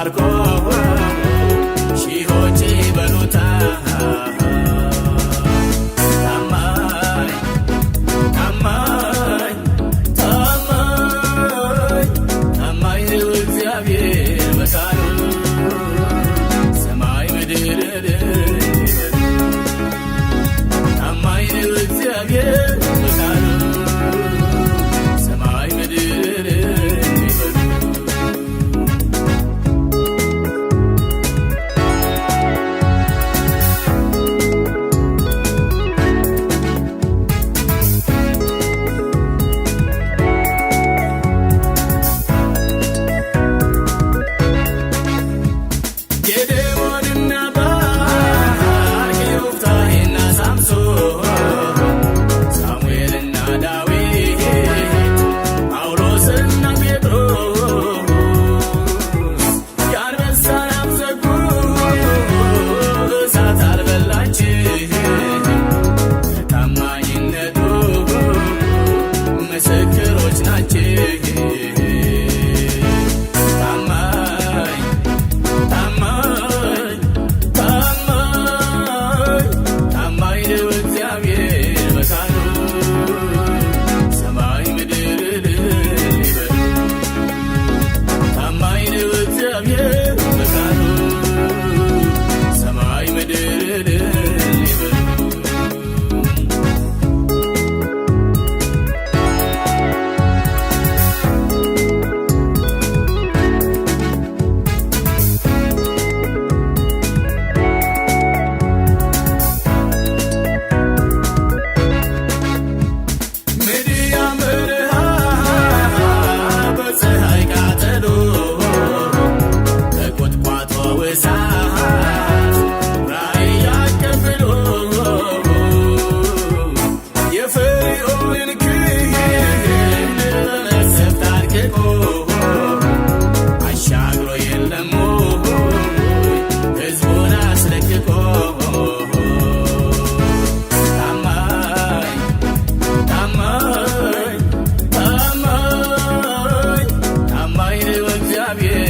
ባርኮ ሺዎች ይበሉታል። ታማኝ ታማኝ ታማኝ ታማኝ ነው እግዚአብሔር በቃሉ፣ ሰማይ ምድር ይበሉ። ታማኝ ነው እግዚአብሔር በቃሉ፣ ሰማይ ምድር ይበሉ። ጌዴዎንና ባርቅ፣ ዮፍታሔና ሳምሶን፣ ሳሙኤልና ዳዊት፣ ጳውሎስና ጴጥሮስ የአንበሳን አፍ ዘጉ፣ እሳት አልበላችም። ታማኝነቱ ምስክሮች ናቸው። ታማኝ ታማኝ ታማኝ ታማኝ ነው እግዚአብሔር በቃሉ፣ ሰማይ ምድር ይበሉ። ታማኝ ነው እግዚአብሔር በቃሉ፣ ሰማይ ምድር ይበሉ። ምድያም በረሃ በፀሐይ ቃጠሎ፣ በቁጥቋጦ እሳት ራእይ አቀብሎ፣ የፈርዖንን ክንድ በመቅሰፍት አድቅቆ አሻግሮ የለም ሕዝቡን አስለቅቆ። ታማኝ ታማኝ ታማኝ ታማኝ ነው እግዚአብሔር።